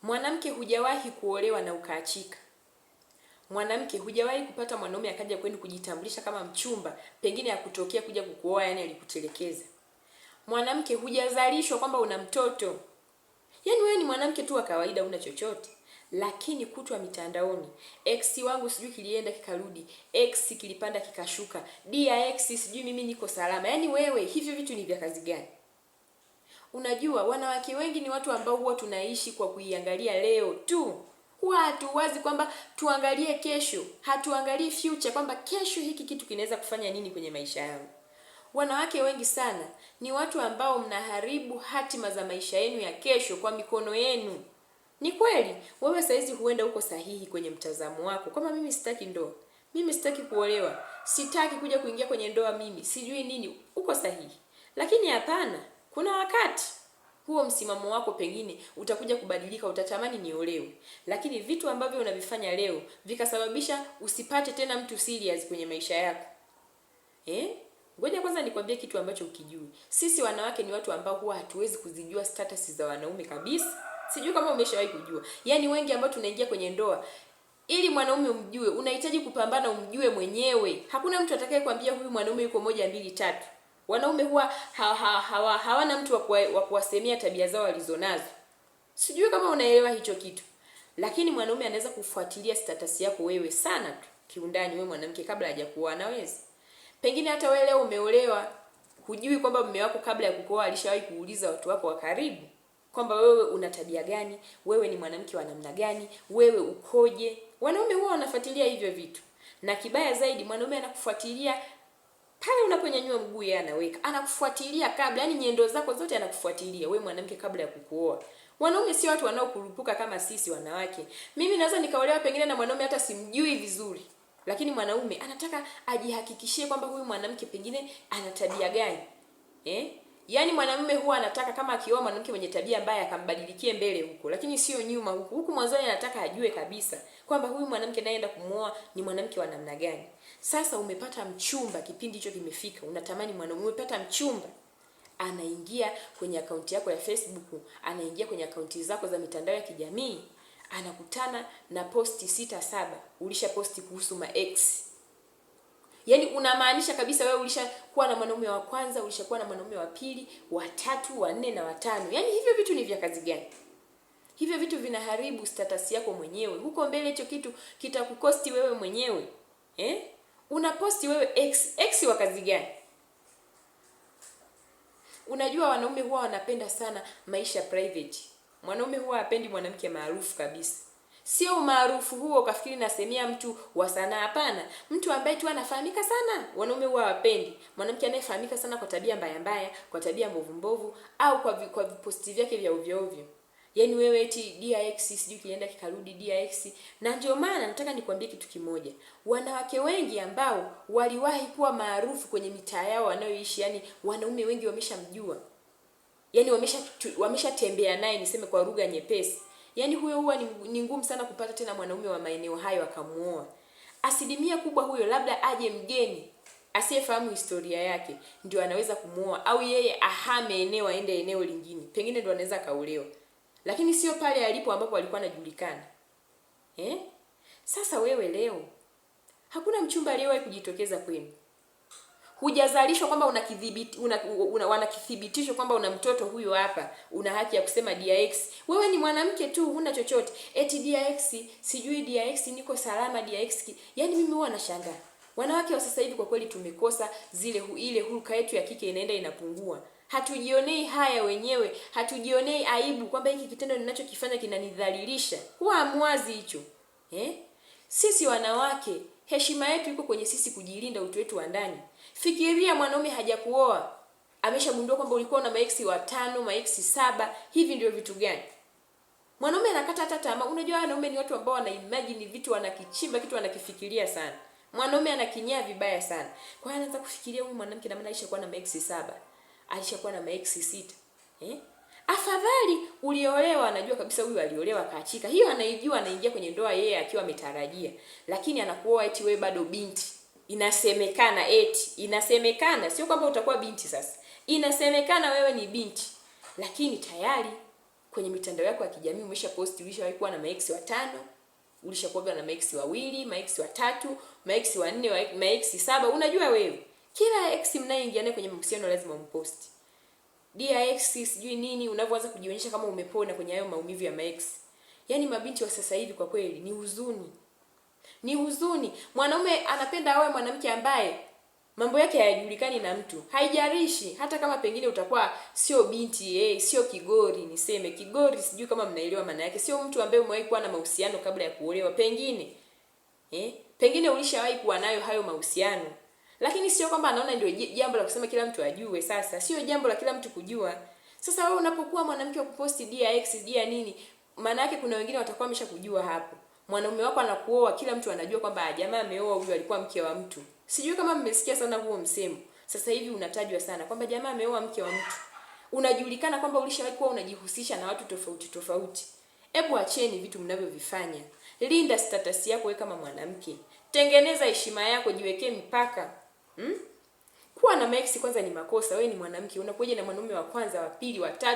Mwanamke, hujawahi kuolewa na ukaachika. Mwanamke, hujawahi kupata mwanaume akaja kwenu kujitambulisha kama mchumba, pengine akutokea kuja kukuoa, yani alikutelekeza. Mwanamke, hujazalishwa kwamba una mtoto. Yaani wewe ni mwanamke tu wa kawaida, una chochote. Lakini kutwa mitandaoni, ex wangu sijui kilienda kikarudi, ex kilipanda kikashuka, d ya ex sijui mimi niko salama. Yaani wewe hivyo vitu ni vya kazi gani? Unajua wanawake wengi ni watu ambao huwa tunaishi kwa kuiangalia leo tu. Huwa hatuwazi kwamba tuangalie kesho, hatuangalii future kwamba kesho hiki kitu kinaweza kufanya nini kwenye maisha yangu. Wanawake wengi sana ni watu ambao mnaharibu hatima za maisha yenu ya kesho kwa mikono yenu. Ni kweli wewe saizi huenda uko sahihi kwenye mtazamo wako kwamba mimi sitaki ndoa, mimi sitaki kuolewa, sitaki kuja kuingia kwenye ndoa, mimi sijui nini, uko sahihi. Lakini hapana, kuna wakati huo msimamo wako pengine utakuja kubadilika, utatamani niolewe, lakini vitu ambavyo unavifanya leo vikasababisha usipate tena mtu serious kwenye maisha yako. Eh? Ngoja kwanza nikwambie kitu ambacho ukijui. Sisi wanawake ni watu ambao huwa hatuwezi kuzijua status za wanaume kabisa. Sijui kama umeshawahi kujua. Yaani wengi ambao tunaingia kwenye ndoa, ili mwanaume umjue, unahitaji kupambana umjue mwenyewe. Hakuna mtu atakayekwambia huyu mwanaume yuko moja, mbili, tatu. Wanaume huwa hawana mtu wa kuwasemea tabia zao walizonazo. Sijui kama unaelewa hicho kitu. Lakini mwanaume anaweza kufuatilia status yako wewe sana tu kiundani, wewe mwanamke, kabla hajakuoa anaweza. Pengine hata wewe leo umeolewa, hujui kwamba mume wako kabla ya kukuoa alishawahi kuuliza watu wako wa karibu kwamba wewe una tabia gani, wewe ni mwanamke wa namna gani, wewe ukoje. Wanaume huwa wanafuatilia hivyo vitu. Na kibaya zaidi, mwanaume anakufuatilia pale unaponyanyua mguu, yeye anaweka, anakufuatilia kabla, yani nyendo zako zote anakufuatilia wewe mwanamke kabla ya kukuoa. Wanaume sio watu wanaokurupuka kama sisi wanawake. Mimi naweza nikaolewa pengine na mwanaume hata simjui vizuri, lakini mwanaume anataka ajihakikishie kwamba huyu mwanamke pengine ana tabia gani. Eh? Yaani mwanamume huwa anataka kama akioa mwanamke mwenye tabia mbaya akambadilikie mbele huko, lakini sio nyuma huku. Huku mwanzoni anataka ajue kabisa kwamba huyu mwanamke nayeenda kumuoa ni mwanamke wa namna gani. Sasa umepata mchumba, kipindi hicho kimefika, unatamani mwanaume, umepata mchumba, anaingia kwenye akaunti yako ya Facebook, anaingia kwenye akaunti zako za mitandao ya kijamii, anakutana na posti 6 7 ulisha posti kuhusu ma ex. Yaani unamaanisha kabisa wewe ulishakuwa na mwanaume wa kwanza, ulishakuwa na mwanaume wa pili, wa tatu, wa nne na wa tano. Yaani hivyo vitu ni vya kazi gani? Hivyo vitu vinaharibu status yako mwenyewe. Huko mbele hicho kitu kitakukosti wewe mwenyewe. Eh? Unaposti wewe ex, ex wa kazi gani? Unajua wanaume huwa wanapenda sana maisha private. Mwanaume huwa hapendi mwanamke maarufu kabisa. Sio umaarufu huo ukafikiri nasemea mtu wa sanaa, hapana. Mtu ambaye tu anafahamika sana, wanaume huwa hawapendi. Mwanamke anayefahamika sana kwa tabia mbaya mbaya, kwa tabia mbovu mbovu, au kwa viposti vyake vya ovyo ovyo. Yaani wewe eti DIX sijui kilienda kikarudi DIX. Na ndio maana nataka nikwambie kitu kimoja. Wanawake wengi ambao waliwahi kuwa maarufu kwenye mitaa yao wanayoishi, yani wanaume wengi wameshamjua. Yaani wameshatembea naye, niseme kwa lugha nyepesi. Yaani huyo huwa ni ngumu sana kupata tena mwanaume wa maeneo hayo akamuoa. Asilimia kubwa huyo labda aje mgeni asiyefahamu historia yake ndio anaweza kumuoa, au yeye ahame eneo aende eneo lingine, pengine ndio anaweza akaolewa. Lakini sio pale alipo ambapo alikuwa anajulikana. Eh? Sasa wewe leo hakuna mchumba aliyewahi kujitokeza kwenu. Hujazalishwa kwamba wanakithibitisho kwamba una mtoto huyu hapa, una haki ya kusema DIX. Wewe ni mwanamke tu, huna chochote. Eti DIX, sijui DIX niko salama DIX. Yaani mimi huwa nashangaa. Wanawake wa sasa hivi kwa kweli tumekosa ile hulka yetu ya kike inaenda inapungua. Hatujionei haya wenyewe, hatujionei aibu kwamba hiki kitendo ninachokifanya kinanidhalilisha. Huwa hamwazi hicho. Eh? Sisi wanawake heshima yetu iko kwenye sisi kujilinda utu wetu wa ndani. Fikiria mwanaume hajakuoa, ameshagundua kwamba ulikuwa na maeksi 5, maeksi 7, hivi ndio vitu gani? Mwanaume anakata hata tamaa. Unajua wanaume ni watu ambao wana imagine vitu, wanakichimba kitu, wanakifikiria sana. Mwanaume anakinyaa vibaya sana. Kwa hiyo anaanza kufikiria huyu mwanamke na maana alishakuwa na maeksi 7, alishakuwa na maeksi 6. Eh? Afadhali uliolewa, anajua kabisa huyu aliolewa akaachika. Hiyo anaijua, anaingia kwenye ndoa yeye akiwa ametarajia. Lakini anakuoa eti wewe bado binti. Inasemekana eti, inasemekana sio kwamba utakuwa binti sasa. Inasemekana wewe ni binti. Lakini tayari Kwenye mitandao yako ya kijamii umesha posti, ulishawahi kuwa na maex 5, ulishakuwa na maex 2, maex 3, maex 4, maex 7. Unajua wewe kila ex mnayeingia naye kwenye mahusiano lazima umposti. DIX sijui nini, unavyoanza kujionyesha kama umepona kwenye hayo maumivu ya maex. Yaani mabinti wa sasa hivi kwa kweli ni huzuni. Ni huzuni. Mwanaume anapenda awe mwanamke ambaye mambo yake hayajulikani na mtu. Haijalishi hata kama pengine utakuwa sio binti, sio kigori, niseme kigori, sijui kama mnaelewa maana yake. Sio mtu ambaye umewahi kuwa na mahusiano kabla ya kuolewa pengine. Pengine ulishawahi kuwa nayo hayo mahusiano. Lakini sio kwamba anaona ndio jambo la kusema kila mtu ajue. Sasa sio jambo la kila mtu kujua. Sasa wewe unapokuwa mwanamke wa kuposti DX dia nini, maana yake kuna wengine watakuwa wameshakujua hapo. Mwanaume wako anakuoa, kila mtu anajua kwamba jamaa ameoa, huyu alikuwa mke wa mtu. Sijui kama mmesikia sana huo msemo. Sasa hivi unatajwa sana kwamba jamaa ameoa mke wa mtu. Unajulikana kwamba ulishawahi kuwa unajihusisha na watu tofauti tofauti. Hebu acheni vitu mnavyovifanya. Linda status yako wewe kama mwanamke. Tengeneza heshima yako, jiwekee mipaka. Kuwa na maex kwanza ni makosa. Wewe ni mwanamke, unakuja na mwanaume wa kwanza, wa pili, wa tatu.